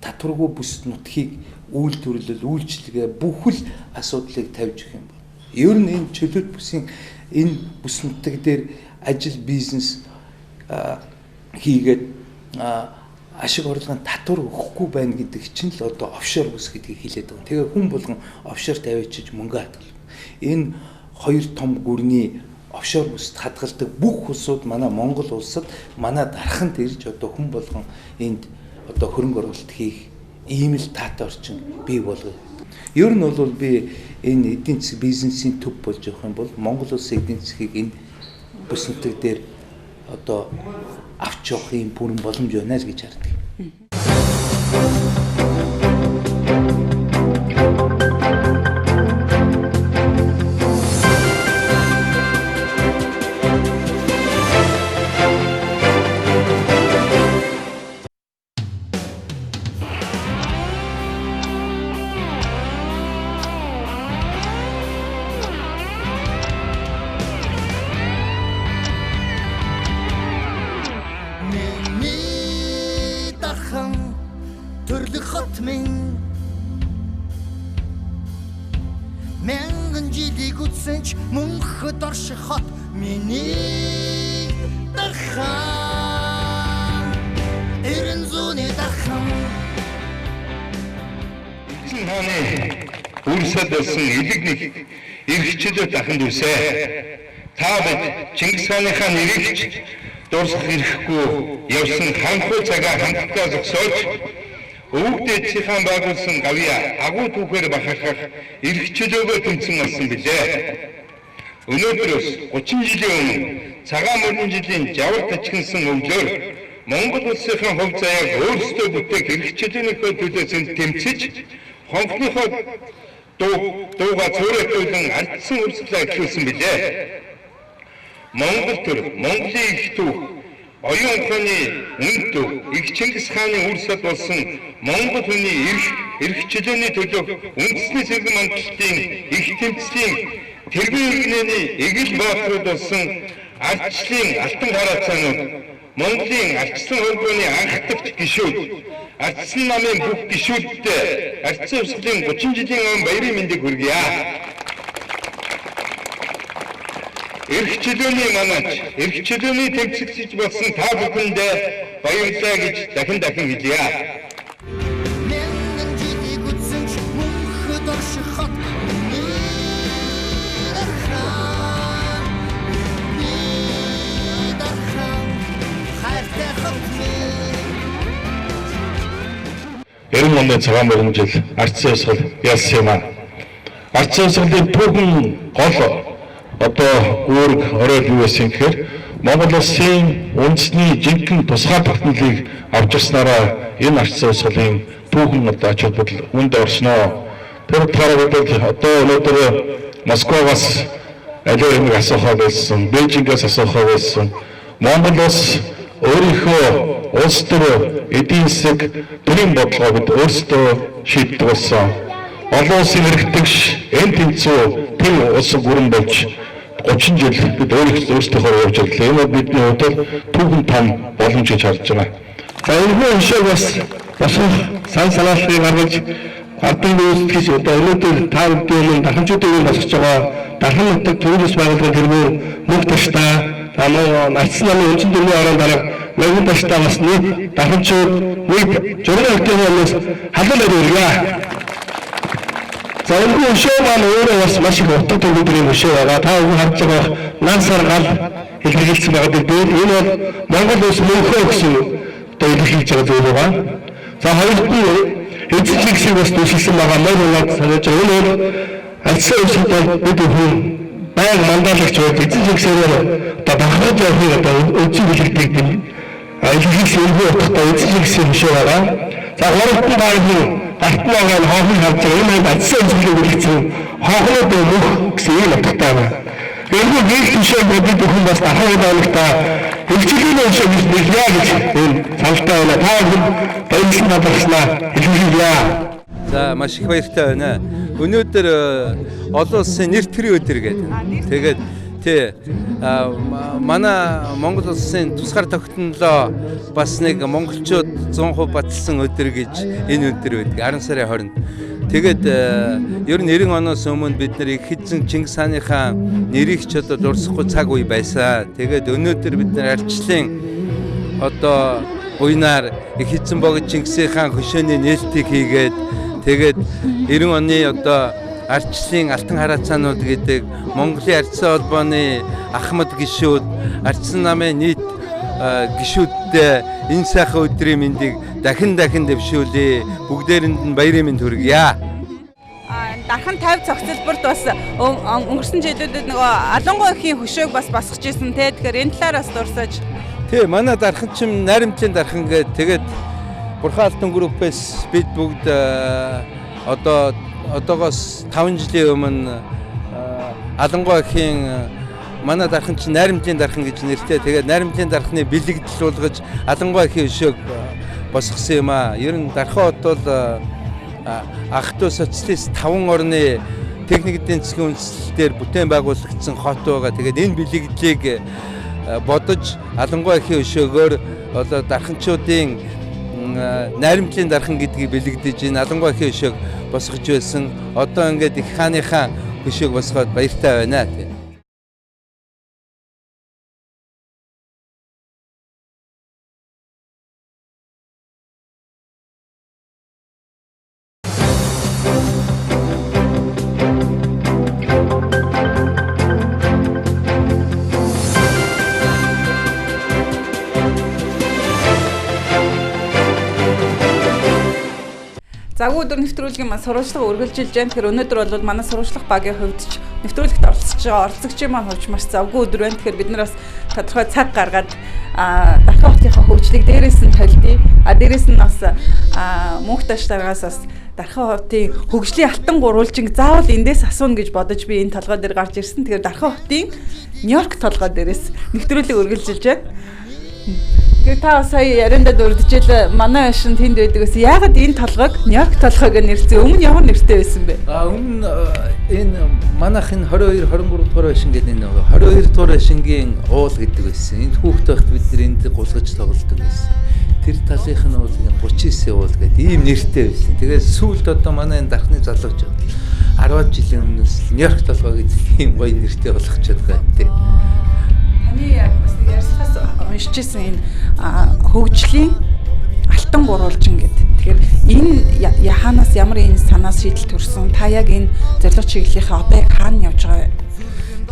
татваргүй бүс нутгийг үйлдвэрлэл, үйлчилгээ бүхэл асуудлыг тавьж өгөх юм бол. Ер нь энэ чөлөөт бүсийн энэ бүс нутаг дээр ажил бизнес хийгээд ашиг орлогын татвар өгөхгүй байна гэдэг чинь л одоо офшор бүс гэдгийг хэлээд байгаа. Тэгээ хүн болгон офшор тавиачиж мөнгө хадгална. Энэ хоёр том гүрний офшор бүст хадгалдаг бүх улсууд манай Монгол улсад манай дарханд ирж одоо хүн болгон энд одоо хөрөнгө оруулалт хийх ийм л таатай орчин бий болгоё. Ер нь бол би энэ эдийн засаг бизнесийн төв болж явах юм бол Монгол улсын эдийн засгийг энэ бүс нутаг дээр одоо авч явах юм бүрэн боломж байна л гэж хардаг. Миний дархан төрлөх хот минь мянган жилийг үтсэн ч мөнхөд орших хот миний дархан эрен зүүнний дархан. Эзэн хааны үрсэд болсон элэг нэг эрхчлөө дахинд үсэ. Та бид Чингис хааныхаа нэрийг ч дурсах эрхгүй явсан ханхуу цагаа хамтдаа зогсоож өвөг дээдсийнхаа байгуулсан гавьяа агуу түүхээр бахархах эрхчлөөгөө тэмцэн олсон билээ. Өнөөдрөөс 30 жилийн өмнө цагаан мөрөн жилийн жавар тачигнсан өвлөөр Монгол улсынхаа хувь заяаг өөрсдөө бүтээх эрхчлөөнийхөө төлөөс тэмцэж хонхныхоо дууга цөөрөтүүлэн ардсан урсгалаа эхлүүлсэн билээ. Монгол төр, Монголын их түүх, оюун ухааны үн төв, их Чингис хааны үр сад болсон Монгол хүний эрхчлөөний төлөөх үндэсний сэргэн мандалтын их тэмцлийн тэргүүн иргэнээний эгэл баатрууд болсон ардчлалын алтан хараацаанууд, Монголын ардчлан холбооны анхдагч гишүүд, ардсан намын бүх гишүүддээ ардсан урсгалын 30 жилийн он баярын мэндийг хүргье. Эрхчлөөний манаач, эрхчлөөний тэмцэгч болсон та бүхэндээ баярлалаа гэж дахин дахин хэлье. Мянган жилийг үтсэн ч мөнхөд орших хот миний дархан миний дархан хайртай хот минь. 90 оны цагаан мөрөн жил ардсан урсгал ялсан юм аа. Ардсан урсгалын түүхэн гол одоо үүрэг оройл юу байсан гэхээр Монгол улсын үндэсний жинхэнэ тусгай тогтнолыг авч ирснараа энэ ардсан урсгалын түүхэн одоо ач холбогдол үнд орсноо. Тэр утгаараа бид одоо өнөөдөр Москвагаас аливаа юмыг асуухаа байсан, Бээжингээс асуухаа байсан. Монгол улс өөрийнхөө улс төр эдийн засаг төрийн бодлогоо бид өөрсдөө шийддэг болсон. Олон улсын эрхтгш энэ тэнцүү тэр улс гүрэн болж 30 жил бид өөрсдийнхөө явж ирлээ. Энэ бол бидний хувьд бол түүхэн том боломж гэж харж байгаа. За энэхүү өшөөг бас босгох сан санааллыг гаргаж ардын үйлчлэгч одоо өнөөдөр та бүдний өмнө дарханчуудын өмнө босгож байгаа дархан нутаг төрийн бас байгууллагын тэргүүр мөнх таштай мөн ардсан намын үндсэн дүрмийн орон дарга мөргөн таштай бас нийт дарханчууд нийт журмын хотын өмнөөс халуун байр өргөе. За энэхүү өшөө маань өөрөө бас маш их утга төгөлдрийн өшөө байгаа. Та бүхэн харж байгаа нам сар гал илэрхийлсэн байгаа дээр энэ бол Монгол улс мөнхөө гэсэн одоо илэрхийлж байгаа зүйл байгаа. За хоёрт нь эзэн Чингисийг бас дүрсэлсэн байгаа. Мөр унаад санаж байгаа. Энэ бол альсан улсад бол бид бүхэн байнга мандаалагч байж эзэн Чингисээр одоо бахархаж явахыг одоо үндсэн бүлэгдийг илэрхийлсэн энэхүү утгатай эзэн Чингисийн өшөө байгаа. За гуравт нь та бүхэн гарт нь байгаа хонхыг харж байгаа. Энэ бол альсан улсыг бүлэгдсэн хонхнууд мөнх гэсэн ийм утгатай байна. Энэхүү гэрэл төшөө бид бүхэн бас дархан удаалагта хөгжлийн өшөө гэж нэрлэе гэж энэ саналтай байна. Та бүхэн баярлан талархснаа илэрхийлье. За маш их баяртай байна. Өнөөдөр олон улсын нэр төрийн өдөр гэдэг. Тэгээд Тий. Манай Монгол улсын тусгаар тогтнолоо бас нэг монголчууд 100% баталсан өдөр гэж энэ өдөр байдаг. 10 сарын 20-нд. Тэгээд ер нь 90 оноос өмнө бид нар их эзэн Чингис хааныхаа нэрийг ч одоо дурсахгүй цаг үе байсан. Тэгээд өнөөдөр бид нар ардчлалын одоо буйнаар их эзэн богд Чингисийн хаан хөшөөний нээлтийг хийгээд тэгээд 90 оны одоо ардчлалын алтан хараацаанууд гэдэг Монголын ардсан холбооны ахмад гишүүд, ардсан намын нийт гишүүдтэй энэ сайхан өдрийн мэндийг дахин дахин дэвшүүлье. Бүгдээрэнд нь баярын мэнд хүргье. Дархан 50 цогцлборт бас өнгөрсөн жилүүдэд нөгөө Алангуй эхийн хөшөөг бас босгож исэн те. Тэгэхээр энэ талаар бас дурсаж. Тий, манай дархан чим наримтлын дархан гээд тэгээд Бурхан алтан группээс бид бүгд одоогоос 5 жилийн өмнө Алангуй эхийн манай дархан чинь наримтлын дархан гэж нэртэй. Тэгээд наримтлын дархны бэлэгдэл болгож Алангуй эхийн өшөөг босгосон юм аа. Ер нь Дархан хот бол ах トゥ социалист 5 орны техник эдийн засгийн үндэслэл дээр бүтээн байгуулагдсан хот байгаа. Тэгээд энэ бэлэгдлийг бодож Алангуй эхийн өшөөгөөр одоо дарханчуудын наримтлын дархан гэдгийг бэлэгдэж энэ Алангуй эхийн өшөөг босгож байсан. Одоо ингээд их хааныхаа хөшөөг босгоод баяртай байна. Завгүй өдөр нэвтрүүлгийн маань сурвалжлага үргэлжилж байна. Тэгэхээр өнөөдөр бол манай сурвалжлах багийн хувьд ч нэвтрүүлэгт оролцож байгаа оролцогчийн маань хувьд маш завгүй өдөр байна. Тэгэхээр бид нар бас тодорхой цаг гаргаад Дархан хотынхаа хөгжлийг дээрээс нь толдъё. А дээрээс нь бас мөнх даш дараагаас бас Дархан хотын хөгжлийн алтан гурвалжинг заавал эндээс асууна гэж бодож би энэ толгой дээр гарч ирсэн. Тэгэхээр Дархан хотын Нью-Йорк толгой дээрээс нэвтрүүлэг үргэлжилж байна. Тэгэхээр та сая яриандаа дурджил манай байшин тэнд байдаг ус яагаад энэ толгойг Нью-Йорк толгойг нэрсэн? Өмнө ямар нэртэй байсан бэ? Өмнө энэ манайх энэ 22 23 дугаар байшин гэдэг энэ 22 дугаар байшингийн уул гэдэг байсан. Энд хүүхэд байхад бид нар энд гулгаж тоглодог байсан. Тэр талынх нь уулыг 39 уул гэдэг ийм нэртэй байсан. Тэгээд сүүлд одоо манай энэ дархны залуучууд 10 жилийн өмнөөс Нью-Йорк толгой гэдэг ийм гоё нэртэй болгочод байгаа юм тий. Таны яг бас нэг ярьцлагаас уншиж ирсэн энэ хөгжлийн алтан гурвалжин гэдэг. Тэгэхээр энэ хаанаас ямар энэ санаас шийдэл төрсөн? Та яг энэ зорилго чиглэлийнхээ одоо яг хаана явж байгаа вэ?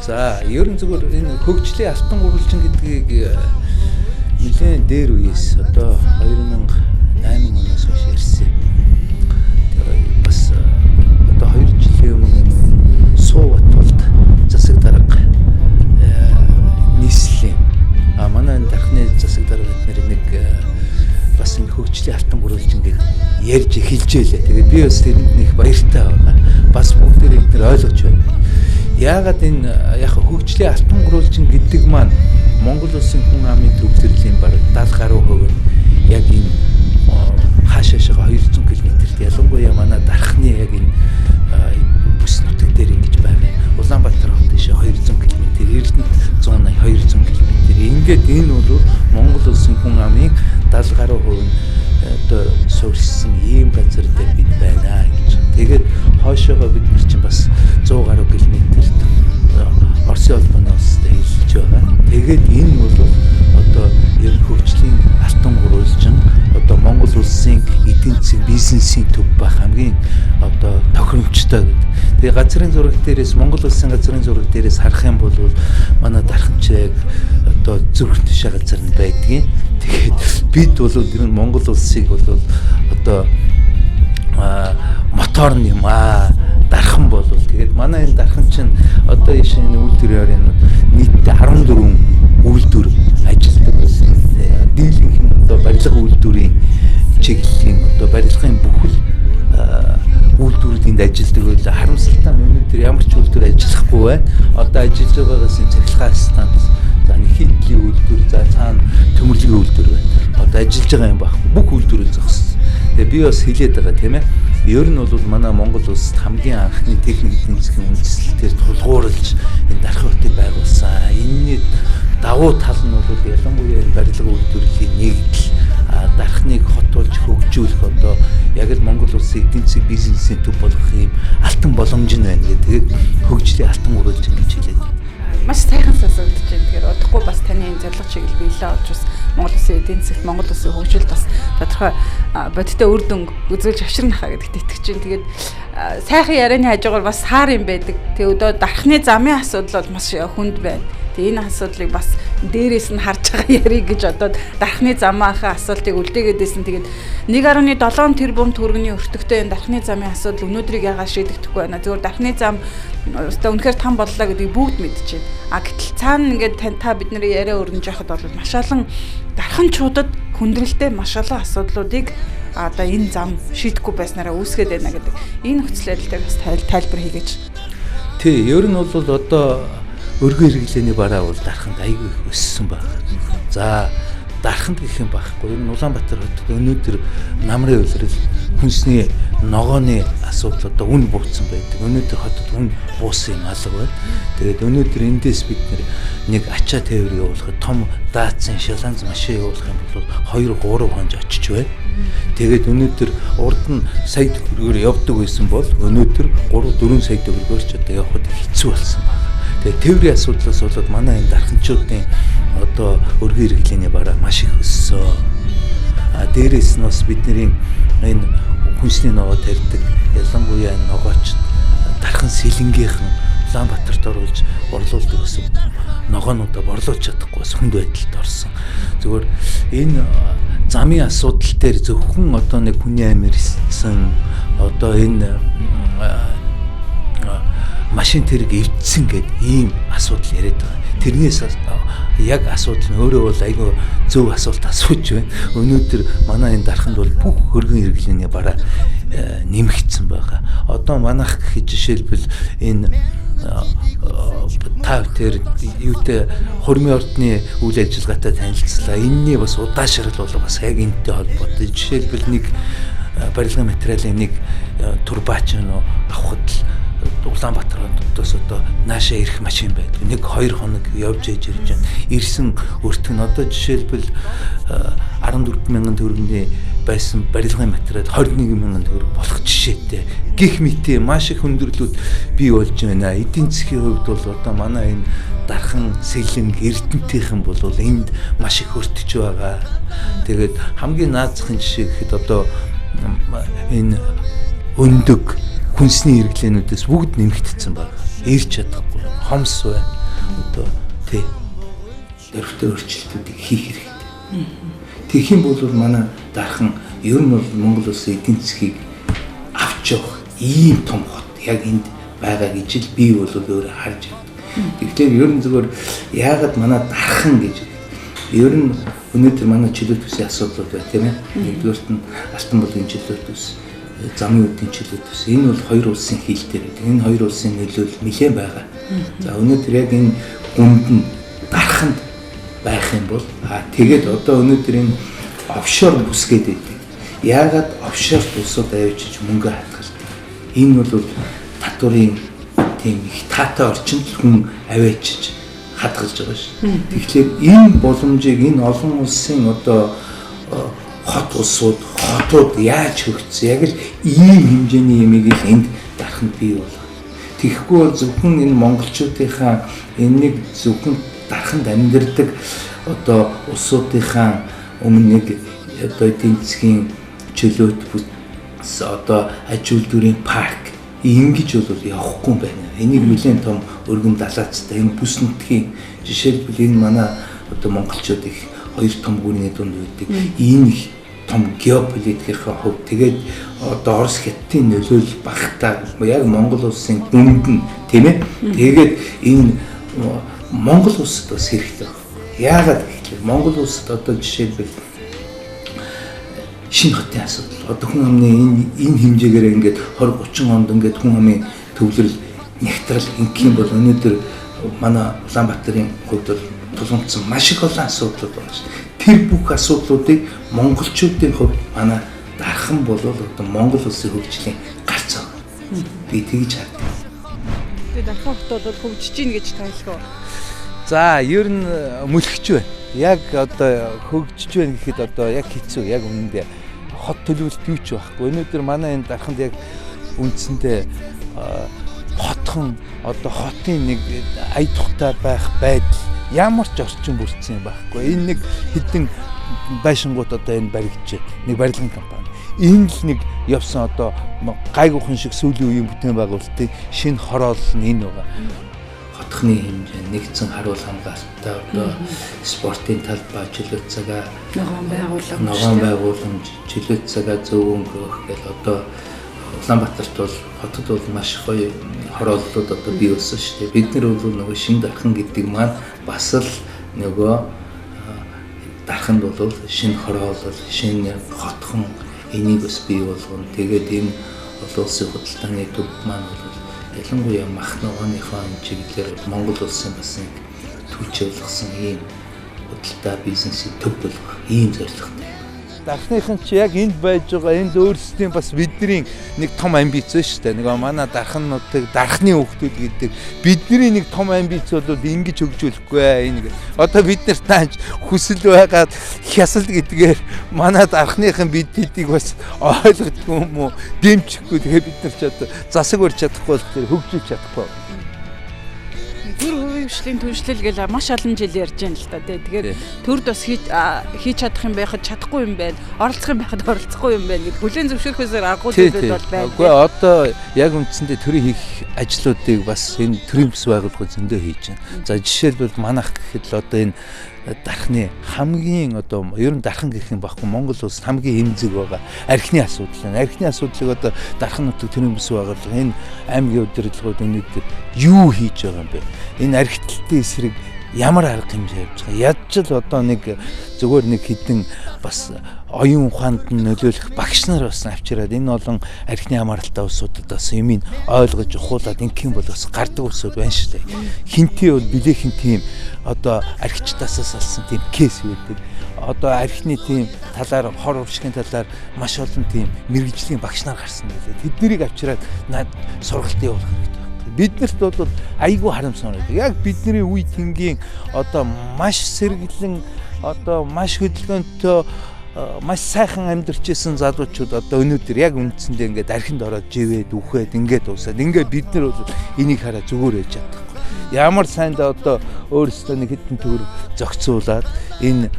За, ер нь зүгээр энэ хөгжлийн алтан гурвалжин гэдгийг нэлээд дээр үеэс одоо 2008 оноос хойш ярьсан. Тэгээ бас одоо 2 жилийн өмнө Суу Батболд засаг дарга нийслэлийн манай энэ дархны засаг дарга эднэр нэг бас энэ хөгжлийн алтан гурвалжин гэж ярьж эхэлж байлаа. Тэгээд би бас тэрэнд нэг баяртай байгаа. Бас бүгдээр эднэр ойлгож байна. Яагаад энэ яг хөгжлийн алтан гурвалжин гэдэг маань Монгол улсын хүн амын төвлөрлийн бараг 70 гаруй хувь нь яг энэ хаашаашаа 200 км-т ялангуяа манай дархны яг энэ бүс нутаг дээр ингэж байгаа. Улаанбаатар хот тийшээ 200 км, Эрдэнэт 180 200 км. Ингээд энэ бол Монгол улсын хүн амын 70 гаруй хувь нь одоо суурьшсан ийм газар дээр бид байна гэж. Тэгээд хойшоогоо бид нар чинь бас 100 гаруй километрт Оросын холбооны улстай хэлж байгаа. Тэгээд энэ бол одоо ер нь хөгжлийн алтан гурвалжин одоо Монгол улсын эдийн засаг бизнесийн төв байх хамгийн одоо тохиромжтой гэдэг. Тэгээ газрын зураг дээрээс Монгол улсын газрын зураг дээрээс харах юм бол манай дарханчайг одоо зүрх тушаа газар нь байдгийн. Тэгээд бид бол ер нь Монгол улсыг бол одоо мотор нь юм аа дархан бол тэгээд манай энэ дархан чинь одоо ийш энэ үйлдвэрийн оройнууд нийтдээ 14 үйлдвэр ажилладаг байсан. Дийлэнх нь одоо барилга үйлдвэрийн чиглэлийн одоо барилгын бүхэл үйлдвэрүүд энд ажилладаг байлаа. Харамсалтай нь өнөөдөр ямар ч үйлдвэр ажиллахгүй байна. Одоо ажиллаж байгаагаас энэ цахилгаан станц, за нэхийдлийн үйлдвэр, за цаана төмөрлөгийн үйлдвэр байна. Одоо ажиллаж байгаа юм байхгүй. Бүх үйлдвэрүүд зогссон. Тэгээ би бас хэлээд байгаа тийм ээ. Ер нь бол манай Монгол улсад хамгийн анхны техник эдийн засгийн үндэслэлээр тулгуурлаж энэ Дархан хотыг байгуулсан. Энэний давуу тал нь бол ялангуяа энэ барилга үйлдвэрлэлийн нэгдэл, Дархныг хот болж хөгжүүлэх, одоо яг л Монгол улсын эдийн засгийн бизнесийн төв болгох юм алтан боломж нь байна гэдэг. Тэгээд хөгжлийн алтан өрөөлж гэж хэлээд. Маш сайхан сонсогдож байна. Тэгэхээр удахгүй бас таны энэ зорилго чиглэл биелээ олж бас Монгол улсын эдийн засагт, Монгол улсын хөгжилд бас тодорхой бодиттой үр дүнг үзүүлж авчирна хаа гэдэгт итгэж байна. Тэгээд сайхан ярианы хажуугаар бас саар юм байдаг. Тэгээд өдөө Дархны замын асуудал бол маш хүнд байна. Тэгээд энэ асуудлыг бас дээрээс нь харж байгаа ярих гэж одоо Дархны замынхаа асуултыг үлдээгээд байсан. Тэгээд 1.7 тэрбум төгрөгийн өртөгтэй энэ Дархны замын асуудал өнөөдрийг яагаад шийдэгдэхгүй байна? Зөвхөн Дархны зам өстой үнэхээр там боллоо гэдгийг бүгд мэдчихэв. А гэтэл цаана ингээд та бидний яриа өрнөж яхад бол маш олон дарханчуудад хүндрэлтэй маш олон асуудлуудыг одоо энэ зам шийдэхгүй байснараа үүсгээд байна гэдэг энэ нөхцөл байдал дээр бас тайлбар хийгээч. Тий, ер нь бол одоо өргөн хэрэглээний бараа бол Дарханд айгүй их өссөн байна. За, Дарханд гэх юм байхгүй. Ер нь Улаанбаатар хотод өнөөдөр намрын улирал хүнсний ногооны асуудал одоо үн бууцсан байдаг. Өнөөдөр хотод үн буусан юм алга байна. Тэгээд өнөөдөр эндээс бид нэг ачаа тээвэр явуулахад том даацын шаланз машин явуулах юм бол 2 3 хонж очиж байна. Тэгээд өнөөдөр урд нь сая төгрөгөөр явдаг байсан бол өнөөдөр 3 4 сая төгрөгөөр ч одоо явахад хэцүү болсон байна. Тэгээд тээврийн асуудлаас болоод манай энэ дарханчуудын одоо өргөн хэрэглээний бараа маш их өссөн. А дээрээс нь бас бидний энэ хүнсний ногоо тарьдаг ялангуяа энэ ногоочд Дархан сэлэнгийнхэн Улаанбаатарт оруулж борлуулдаг гэсэн ногоонуудаа борлуулж чадахгүй бас хүнд байдалд орсон. Зүгээр энэ замын асуудал дээр зөвхөн одоо нэг хүний амь ирсэн, одоо энэ машин тэрэг эвдсэн гэд ийм асуудал яриад байгаа. Тэрнээс яг асуудал нь өөрөө бол айгүй зөв асуулт асууж байна. Өнөөдөр манай энэ Дарханд бол бүх хөргөн хэрэглээний бараа нэмэгдсэн байгаа. Одоо манайх гэхэд жишээлбэл энэ та тэр юутай хурмын ордны үйл ажиллагаатай танилцлаа. Энэний бас удаашрал бол бас яг энэтэй холбоотой. Жишээлбэл нэг барилгын материалын нэг турбач нь авахд л Улаанбаатар хотоос одоо наашаа ирэх машин байдаг. 1-2 хоног явж ээж ирж байна. Ирсэн өртөг нь одоо жишээлбэл 14 мянган төгрөгийн байсан барилгын материал 21 мянган төгрөг болох жишээтэй. Гэх мэтээ маш их хүндрэлүүд бий болж байна. Эдийн засгийн хувьд бол одоо манай энэ Дархан сэлэнг Эрдэнтийнхэн бол энд маш их өртөж байгаа. Тэгээд хамгийн наазахын жишээ гэхэд одоо энэ өндөг хүнсний хэрэглээнүүдээс бүгд нэмэгдсэн байна. Ирж чадахгүй. Хомс байна. Одоо тий дөрвтэй өөрчлөлтүүдийг хийх хэрэгтэй. Тэгэх юм бол манай Дархан ер нь бол Монгол улсын эдийн засгийг авч явах ийм том хот яг энд байгаа гэж л би бол өөрөө харж байна. Тэгэхээр ер нь зөвхөн яагаад манай Дархан гэж ер нь өнөөдөр манай чөлөө төслийн асуудлууд байна, тийм ээ. Нэгдүгээрт нь Алтан булгийн чөлөө төс, замын үдийн чөлөө төс. Энэ бол хоёр улсын хил дээр байдаг. Энэ хоёр улсын нөлөөлөл нэлээд байгаа. За өнөөдөр яг энэ гүнд нь Дарханд байх юм бол тэгээд одоо өнөөдөр энэ офшор бүс гэдэг. Яагаад офшор улсууд авчиж мөнгө хадгалдаг? Энэ бол татварын тийм их таатай орчинд хүн аваачиж хадгалж байгаа шүү. Тэгэхээр энэ боломжийг энэ олон улсын одоо хот улсууд, хотууд яаж хөгжсөн? Яг л ийм хэмжээний юмыг л энд Дарханд бий болгох. Тэгэхгүй бол зөвхөн энэ монголчуудынхаа энэ нэг зөвхөн Дарханд амьдардаг одоо улсуудынхаа өмнө нэг одоо эдийн засгийн чөлөөт бүс одоо аж үйлдвэрийн парк ингэж бол явахгүй юм байна. Энийг нэлээд том өргөн далаацтай энэ бүс нутгийн жишээлбэл энэ манай одоо монголчууд их хоёр том гүрний дунд байдаг. Энэ их том геополитикийн хувьд тэгээд одоо Орос Хятадын нөлөөлөл багтаа яг Монгол улсын гүнд нь, тийм ээ. Тэгээд энэ Монгол улсад бас хэрэгтэй байна. Яагаад гэвэл Монгол улсад одоо жишээлбэл шинэ хотын асуудал. Одоо хүн амны энэ хэмжээгээр ингээд 20 30 онд ингээд хүн амын төвлөрөл нэгтрал ингэх юм бол өнөөдөр манай Улаанбаатарын хувьд бол тулгамдсан маш их олон асуудлууд байна шүү. Тэр бүх асуудлуудыг монголчуудын хувьд манай Дархан бол одоо Монгол улсын хөгжлийн гарц. Би тэгж хардаг. Тэгээ Дархан хот бол хөгжиж гин гэж тайлах уу? За, ер нь мөлхөж байна. Яг одоо хөгжиж байна гэхэд одоо яг хэцүү. Яг үнэндээ хот төлөвлөлт юу ч байхгүй. Өнөөдөр манай энэ Дарханд яг үндсэндээ хотхон одоо хотын нэг ая тухтай байх байдал ямар ч орчин бүрдсэн юм байхгүй. Энэ нэг хэдэн байшингууд одоо энэ баригдаж нэг барилгын компани. Энэ л нэг явсан одоо гайгуухан шиг сүүлийн үеийн бүтээн байгуулалтын шинэ хороолол нь энэ байгаа. Хотхны хэмжээ нэгдсэн харуул хамгаалттай одоо спортын талбай, чөлөөт цагаа ногоон байгууламж, чөлөөт цагаа зөв өнгөрөөх гэл одоо Улаанбаатарт бол хотод бол маш гоё хорооллууд одоо бий болсон шүү дээ. Бид нар бол нөгөө шинэ Дархан гэдэг маань бас л нөгөө Дарханд бол шинэ хороолол, шинэ хотхон энийг бас бий болгоно. Тэгээд энэ олон улсын худалдааны төв маань бол ялангуяа мах ногооныхоо энэ чиглэлээр Монгол улсын бас нэг түлж явуулсан ийм худалдаа бизнесийн төв болгох ийм зорилготой. Дархныхан чи яг энд байж байгаа энд өөрсдийн бас бидний нэг том амбиц шүү дээ. Нэг манай дарханнуудыг дархны хүүхдүүд гэдэг бидний нэг том амбиц бол ингэж хөгжүүлэхгүй ээ энэ. Одоо бид нарт тааж хүсэл байгаад хясал гэдгээр манай дархныхан бид тэдийг бас ойлгохгүй юм уу, дэмжихгүй. Тэгээ бид нар ч одоо засаг барьж чадахгүй бол тэр хөгжүүлж чадахгүй. Төр хувийн хвшлийн түншлэл гэл маш олон жил ярьж байна л та тий. Тэгэхээр төрд бас хийж чадах юм байхад чадахгүй юм байна, оролцох юм байхад оролцохгүй юм байна гэд хүлээн зөвшөөрөхөөсөө аргагүй зүйлүүд бол байна. Үгүй одоо яг үндсэндээ төрийн хийх ажлуудыг бас энэ төрийн бус байгууллагууд зөндөө хийж байна. За жишээлбэл манайх гэхэд л одоо энэ дархны хамгийн одоо ер нь дархан гэх юм баггүй Монгол улс хамгийн эмзэг байгаа архины асуудал байна. Архины асуудлыг одоо дархан нутаг төрийн бус байгууллага энэ аймгийн удирдлагууд өнөөдөр юу хийж байгаа юм бэ? Энэ архиталтын эсрэг ямар арга хэмжээ явж байгаа? Ядч л одоо нэг зүгээр нэг хідэн бас оюун ухаанд нь нөлөөлөх багш нар бас авчираад энэ олон архины хамааралтай улсуудад бас юмыг ойлгож ухуулаад ингэх юм бол бас гардаг улсууд байна шүү дээ. Хинтээ бол билээхэн тийм одоо архичтаасаас алсан тийм кейс байдаг. Одоо архины тийм талаар хор уршигын талаар маш олон тийм мэрэгжлийн багш нар гарсан байлээ. Тэднийг авчираад над сургалт явуулах хэрэгтэй. Биднэрт бол айгүй харамсмаар байдаг. Яг бидний үе тэнгийн одоо маш сэргэлэн одоо маш хөдөлгөөнтэй маш сайхан амьдарч исэн залуучууд одоо өнөөдөр яг үндсэндээ ингээд архинд ороод живээд үхээд ингээд дуусаад ингээд бид нар бол энийг хараа зүгээр байж чадахгүй. Ямар сайндаа одоо өөрсдөө нэг хэдэн төгрөг зохицуулаад энэ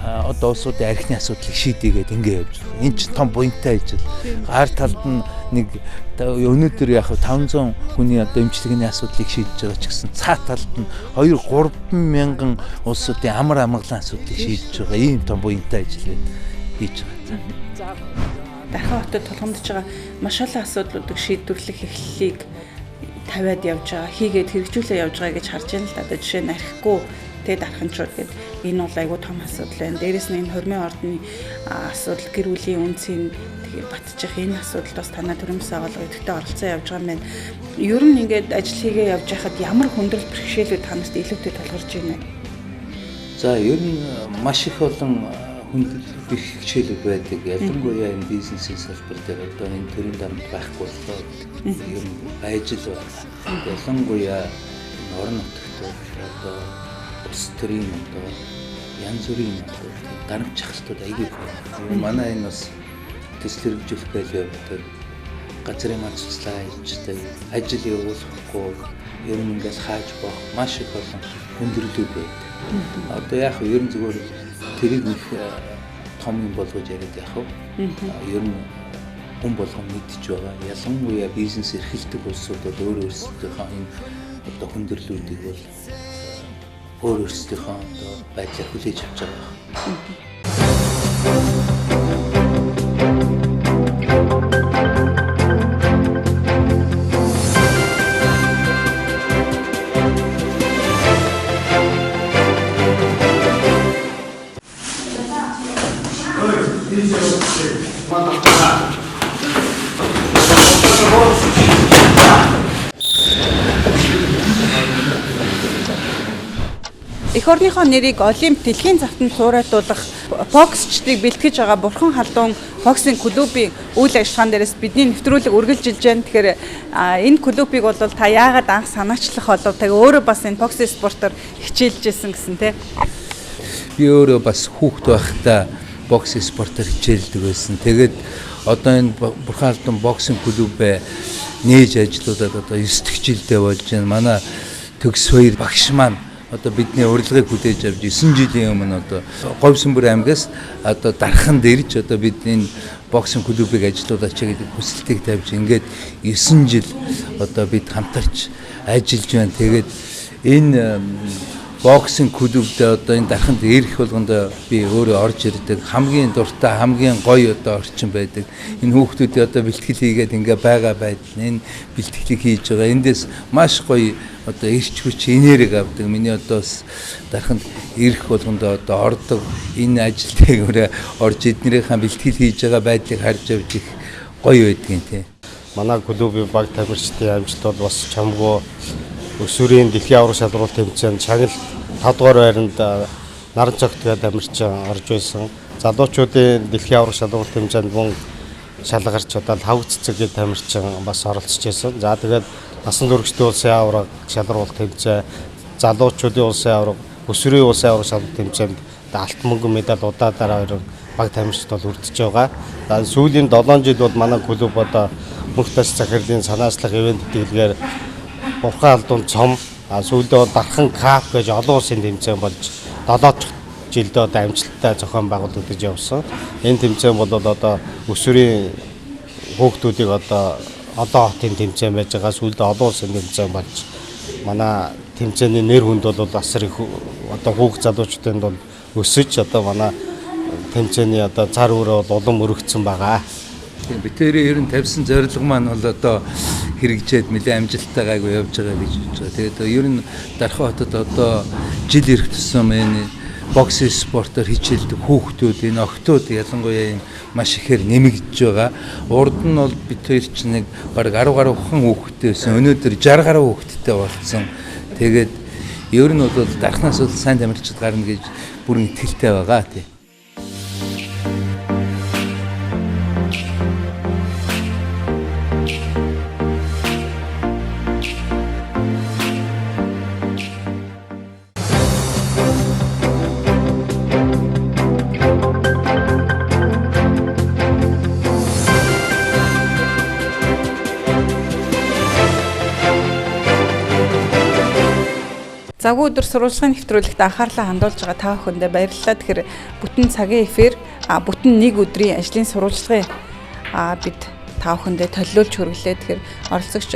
одоо улсуудын архины асуудлыг шийдээгээд ингэ явж байгаа. Энэ чинь том буянтай ажил. Гар талд нь нэг өнөөдөр яг 500 хүний одоо эмчилгээний асуудлыг шийдэж байгаа ч гэсэн цаа талд нь 2 3 мянган улсуудын амар амгалан асуудлыг шийдэж байгаа. Ийм том буянтай ажил хийж байгаа. За Дархан хотод тулгамдж байгаа маш олон асуудлуудыг шийдвэрлэх эхлэлийг тавиад явж байгаа, хийгээд хэрэгжүүлээ явж байгаа гэж харж байна л да. Одоо жишээ нь архигүй тэ дарханчууд гээд энэ бол айгүй том асуудал байна. Дээрээс нь энэ хормын ордны асуудал, гэр бүлийн үнцийг тэгээ батчих энэ асуудалд бас танай төрийн бус агуулга идэвхтэй оролцоо явж байгаа юм байна. Ер нь ингээд ажил хийгээ явж байхад ямар хүндрэл бэрхшээлүүд та нарт илүүтэй тулгарч байна вэ? За ер нь маш их олон хүндрэл бэрхшээлүүд байдаг. Ялангуяа энэ бизнесийн салбар дээр одоо энэ төрийн дарамт байхгүй боллоо гэдэг ер нь байж л байна. Ялангуяа энэ орон нутагт одоо улс төрийн одоо янз бүрийн одоо дарамт чахалтууд аягүй их байна. Манай энэ бас төсөл хэрэгжүүлэх гэж явдаг. Газрын мац цуцлаа ажилладаг, ажил явуулахгүй, ер нь ингээл хааж боох маш их олон хүндрэлүүд байдаг. Одоо яг ер нь зүгээр тэрийг нэг том юм болгож яриад яах вэ? Ер нь хүн болгон мэдж байгаа. Ялангуяа бизнес эрхэлдэг улсууд бол өөр өөрсдийнхөө энэ одоо хүндрэлүүдийг бол өөр өөрсдийнхөө одоо байдлаар хүлээж авч байгаа. Эх орныхоо нэрийг Олимп дэлхийн завтанд хуурайлуулах боксчдыг бэлтгэж байгаа Бурхан Халдун Боксинг клубын үйл ажиллагаан дээрээс бидний нэвтрүүлэг үргэлжилж байна. Тэгэхээр энэ клубыг бол та яагаад анх санаачлах болов? Тэгээ өөрөө бас энэ боксинг спортоор хичээлж исэн гэсэн тий. Би өөрөө бас хүүхэд байхдаа боксинг спортоор хичээлдэг байсан. Тэгээд одоо энэ Бурхан Алдан боксинг клубээ нээж ажиллаулаад одоо 9 дахь жилдээ болж байна. Манай төгс хоёр багш маань одоо бидний урилгыг хүлээж авч 9 жилийн өмнө одоо Говьсөнбөр аймгаас одоо Дарханд ирж одоо бид энэ боксинг клубыг ажиллуулаач гэдэг хүсэлтийг тавьж ингээд 9 жил одоо бид хамтарч ажиллаж байна. Тэгээд энэ боксинг клубд одоо энэ Дарханд ирэх болгонд би өөрөө орж ирдэг. Хамгийн дуртай, хамгийн гоё одоо орчин байдаг. Энэ хүүхдүүдийн одоо бэлтгэл хийгээд ингээ байгаа байдал, энэ бэлтгэлийг хийж байгаа. Эндээс маш гоё одоо эрч хүч, энерги авдаг. Миний одоо бас Дарханд ирэх болгонд одоо ордог энэ ажилтныг өөрөө орж эднэрийнхээ бэлтгэл хийж байгаа байдлыг харж авч их гоё байдгийн тий. Манай клубын баг тамирчдын амжилт бол бас чамгүй өсвөрийн дэлхийн аварга шалралт тэмцээнд шагнал 5 дугаар байранд наран цогт гэдэг тамирчин орж байсан. Залуучуудын дэлхийн аварга шалралт тэмцээнд мөн шалгарч одоо лав цэцэг гэдэг тамирчин бас оролцож байсан. За тэгээд насан туршидын улсын аварга шалралт тэмцээн, залуучуудын улсын аварга, өсвөрийн улсын аварга шалралт тэмцээнд алт мөнгөн медаль удаа дараа хоёр баг тамирчид бол үрдэж байгаа. За сүүлийн 7 жил бол манай клуб одоо мөнх тас захирлын санаачлах ивент тэтгэлгээр Бурхан Алдан цом, сүүлдээ бол Дархан кап гэж олон улсын тэмцээн болж 7 жилдээ одоо амжилттай зохион байгуулагдаж явсан. Энэ тэмцээн бол одоо өсвөрийн хүүхдүүдийг одоо олон хотын тэмцээн байж байгаа. Сүүлдээ олон улсын тэмцээн болж манай тэмцээний нэр хүнд бол асар их одоо хүүхд залуучуудын бол өсөж одоо манай тэмцээний одоо цар хүрээ бол улам өргөцсөн байгаа. Бид тэрийн ер нь тавьсан зорилго маань бол одоо хэрэгжээд нэлээд амжилттай гайгүй явж байгаа гэж бодож байгаа. Тэгээд ер нь Дархан хотод одоо жил ирэх тусам энэ боксинг спортоор хичээлдэг хүүхдүүд, энэ охтууд ялангуяа энэ маш ихээр нэмэгдэж байгаа. Урд нь бол бид хоёр чинь нэг бараг 10 гаруй хан хүүхэдтэй байсан. Өнөөдөр 60 гаруй хүүхэдтэй болсон. Тэгээд ер нь бол Дарханаас бол сайн тамирчид гарна гэж бүрэн итгэлтэй байгаа тий. Завгүй өдөр сурвалжлагын нэвтрүүлэгт анхаарлаа хандуулж байгаа та бүхэндээ баярлалаа. Тэгэхээр бүтэн цагийн эфир, бүтэн нэг өдрийн ажлын сурвалжлагын бид та бүхэндээ төлөөлж хүргэлээ. Тэгэхээр оролцогч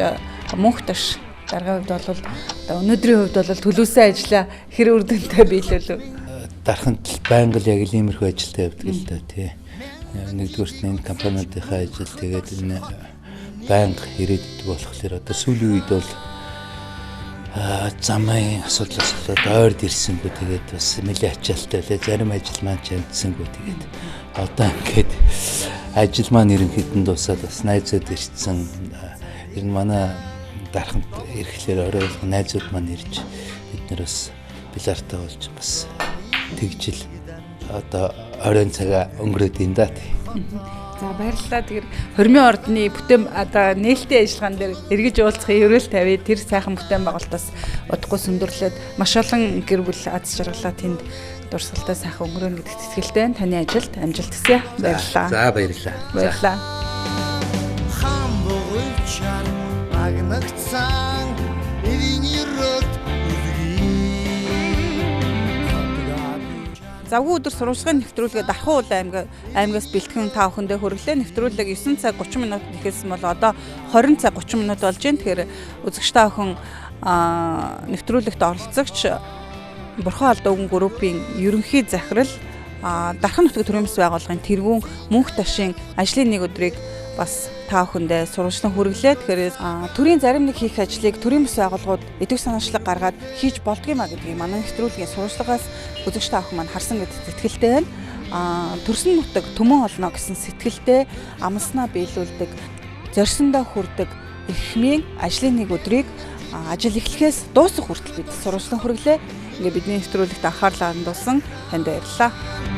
мөнх таш даргын хувьд бол одоо өнөөдрийн хувьд бол төлөвлөсөн ажлаа хэр үр дүнтэй биелүүлв? Дарханд байнга л яг л иймэрхүү ажилдаа явдаг л да тий. Нэгдүгээрт энэ компаниудынхаа ажил, тэгээд энэ байнга ирээд идэг болохоор одоо сүүлийн үед бол замын асуудлаас болоод ойрд ирсэнгүй, тэгээд бас нэлээд ачаалтай лээ. Зарим ажил маань ч амжсангүй, тэгээд одоо ингээд ажил маань ерөнхийдөө дуусаад бас найзууд ирсэн. Ер нь манай Дарханд ирэхлээр орой болгон найзууд маань ирж бид нар бас бильярдтай болж бас тэгжил одоо оройн цагаа өнгөрөөд юм да. За баярлалаа. Тэгэхээр хормын ордны бүтээн одоо нээлттэй ажиллагаан дээр эргэж уулзахын ерөөл тавья. Тэр сайхан бүтээн байгуулалтаас удахгүй сүндэрлээд маш олон гэр бүл аз жаргалаа тэнд дурсгалтай сайхан өнгөрөөнө гэдэгт итгэлтэй байна. Таны ажилд амжилт хүсье. Баярлалаа. За баярлалаа. Баярлалаа. Хан бугуйчаар агнагцсан Завгүй өдөр сурвалжлагын нэвтрүүлгээ Дархан уул аймгаас бэлтгэн та бүхэндээ хүргэлээ. Нэвтрүүлэг 9 цаг 30 минутад эхэлсэн бол одоо 20 цаг 30 минут болж байна. Тэгэхээр үзэгч та бүхэн нэвтрүүлэгт оролцогч Бурхан Алдан өвгөн группийн ерөнхий захирал Дархан нутгийн төрийн бас байгууллагын тэргүүн Мөнх ташийн ажлын нэг өдрийг бас та бүхэндээ сурвалжлан хүргэлээ. Тэгэхээр төрийн зарим нэг хийх ажлыг төрийн бас байгууллагууд идэвх санаачлаг гаргаад хийж болдгиймаа гэдгийг манай нэвтрүүлгийн сурвалжлагаас үзэгч та бүхэн маань харсан гэдэгт итгэлтэй байна. Төрсөн нутаг төмөн олно гэсэн сэтгэлтэй амласнаа биелүүлдэг, зорьсондоо хүрдэг эрхмийн ажлын нэг өдрийг ажил эхлэхээс дуусах хүртэл бид сурвалжлан хүргэлээ. Ингээ бидний нэвтрүүлэгт анхаарлаа хандуулсан танд баярлалаа.